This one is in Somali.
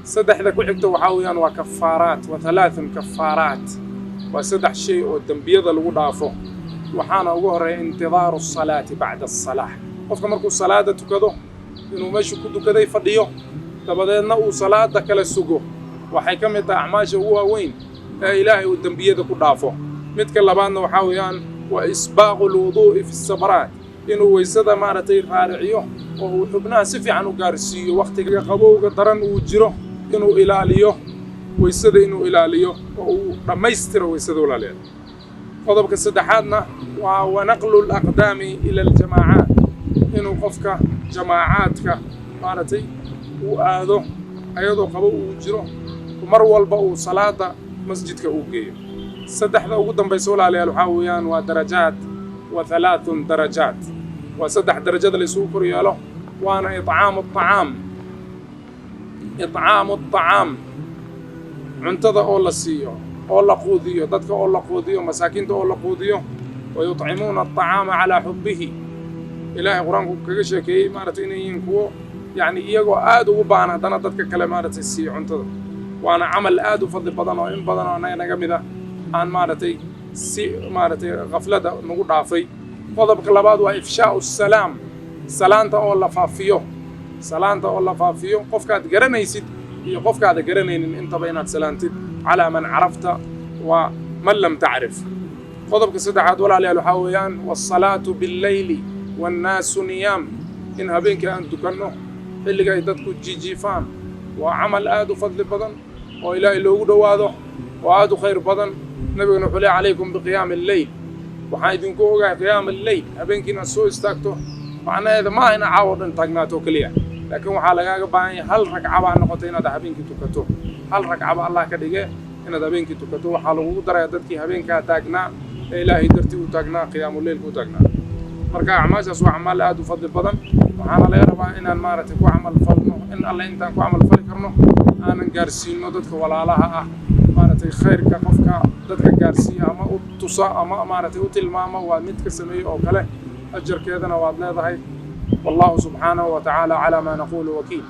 Saddexda ku xigta waxaa weeyaan waa kafaaraat, wa halaathun kafaaraat, waa saddex shay oo dembiyada lagu dhaafo. Waxaana ugu horreeya intidaaru asalaati bacda asalaa. Qofka markuu salaada tukado, inuu meeshu ku tukaday fadhiyo, dabadeedna uu salaada kala sugo, waxay ka mid tahay acmaasha ugu waaweyn ee Ilaahay uu dembiyada ku dhaafo. Midka labaadna waxaa weeyaan waa isbaaqu lwuduu'i fi sabraat, inuu weysada maaragtay raariciyo oo uu xubnaha si fiican u gaarsiiyo wakhtiga qabowga daran uu jiro, inuu ilaaliyo weysada, inuu ilaaliyo oo uu dhammaystiro weysada, walaalayaal. Qodobka saddexaadna waa wanaqlu alaqdaami ila aljamaacaat, inuu qofka jamaacaadka maaragtay uu aado ayadoo qabo uu jiro, mar walba uu salaada masjidka uu geeyo. Saddexda ugu dambaysa, walaalayaal, waxaa weeyaan waa darajaat, wa halaathun darajaat, waa saddex darajada la isugu kor yeelo, waana icaamu acaam, icaamu aطacaam, cuntada oo la siiyo oo la quudiyo dadka, oo la quudiyo masaakiinta, oo la quudiyo. Wa yuطcimuuna aطacaama calaa xubbihi, Ilaahay Qur-aanku kaga sheekeeyey maaragtay inay yihiin kuwo yacni iyagoo aad ugu baahan haddana dadka kale maaragtay siiyo cuntada. Waana camal aad u fadli badan oo in badan oo annaga naga mid ah aan maaragtay si maaragtay khaflada nagu dhaafay. Qodobka labaad waa ifshaa'u salaam, salaanta oo la faafiyo, salaanta oo la faafiyo, qofkaad garanaysid iyo qofkaada garanaynin intaba inaad salaantid, calaa man carafta wa man lam tacrif. Qodobka saddexaad, walaalayaal, waxaa weeyaan waasalaatu billayli wannaasu niyaam, in habeenkii aan tukanno xilliga ay dadku jijiifaan. Waa camal aad u fadli badan oo Ilaahay loogu dhowaado oo aad u khayr badan. Nabiguna wuxuu leey: "Calaykum biqiyaami alleyl," waxaan idinku ogahay qiyaam alleyl, habeenkii inaad soo istaagto. Macnaheeda ma aha ina caawo dhan taagnaato keliya, laakiin waxaa lagaaga baahan yahay hal ragcaba ha noqoto inaad habeenkii tukato. Hal ragcaba Allah ka dhige inaad habeenkii tukato, waxaa lagugu daraya dadkii habeenkaa taagnaa ee Ilaahay dartii u taagnaa, qiyaamuleylka u taagnaa. Marka acmaashaas waa acmaal aad u fadli badan, waxaana laga rabaa inaan maaragtay ku camal falno, in alle intaan ku camal fali karno aanan gaarsiino dadka walaalaha ah. Maaragtay khayrka qofka dadka gaarsiiya ama u tusa ama maaragtay u tilmaama waa mid ka sameeyey oo kale, ajarkeedana waad leedahay. Wallahu subxaanahu wa tacaala calaa maa naquulu wakiil.